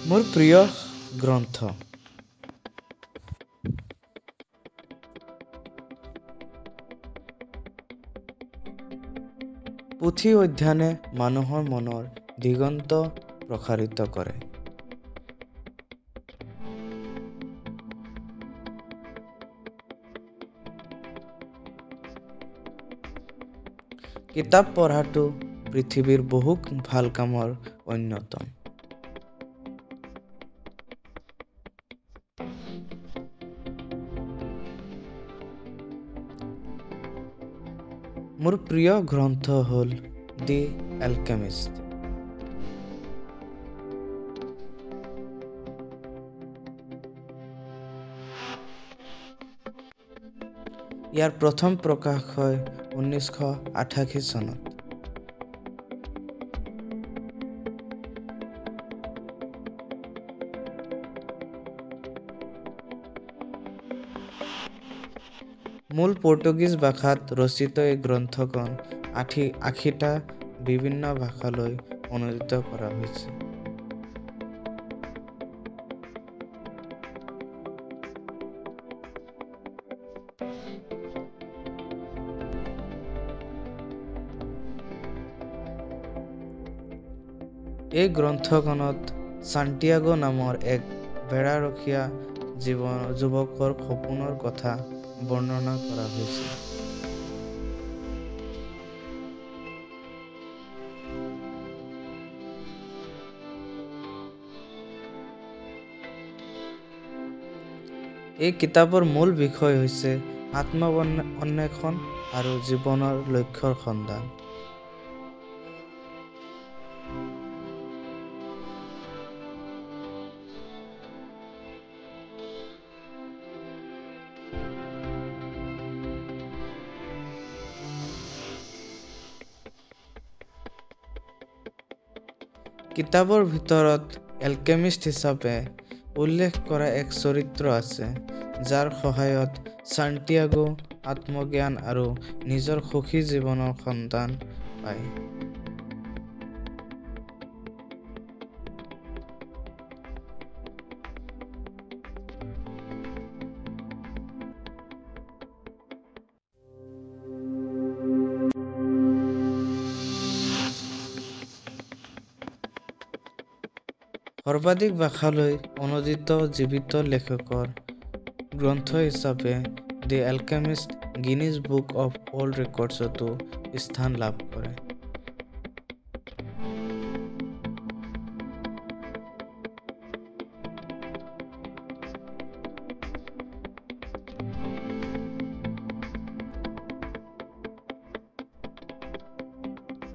মোৰ প্ৰিয় গ্ৰন্থ। পুথি অধ্যয়নে মানুহৰ মনৰ দিগন্ত প্ৰসাৰিত কৰে। কিতাপ পঢ়াটো পৃথিৱীৰ বহু ভাল কামৰ অন্যতম। মোৰ প্ৰিয় গ্ৰন্থ হ'ল দি এলকেমিষ্ট। ইয়াৰ প্ৰথম প্ৰকাশ হয় 1988 চনত। মূল পৰ্তুগীজ ভাষাত ৰচিত এই গ্ৰন্থখন 80টা বিভিন্ন ভাষালৈ অনুদিত কৰা হৈছে। এই গ্ৰন্থখনত ছান্টিয়াগো নামৰ এক ভেড়াৰখীয়া যুৱকৰ সপোনৰ কথা বৰ্ণনা কৰা হৈছে। এই কিতাপৰ মূল বিষয় হৈছে আত্ম-অন্বেষণ আৰু জীৱনৰ লক্ষ্যৰ সন্ধান। কিতাপৰ ভিতৰত এলকেমিষ্ট হিচাপে উল্লেখ কৰা এক চৰিত্ৰ আছে, যাৰ সহায়ত ছান্টিয়াগো আত্মজ্ঞান আৰু নিজৰ সুখী জীৱনৰ সন্ধান পায়। সৰ্বাধিক ভাষালৈ অনুদিত জীৱিত লেখকৰ গ্ৰন্থ হিচাপে the Alchemist Guinness book of world ৰেকৰ্ডছতো স্থান লাভ কৰে।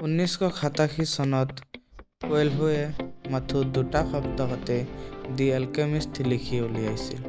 1987 চনত কোয়েলহোৱে মাথোঁ দুটা সপ্তাহতে দি এলকেমিষ্ট লিখি উলিয়াইছিল।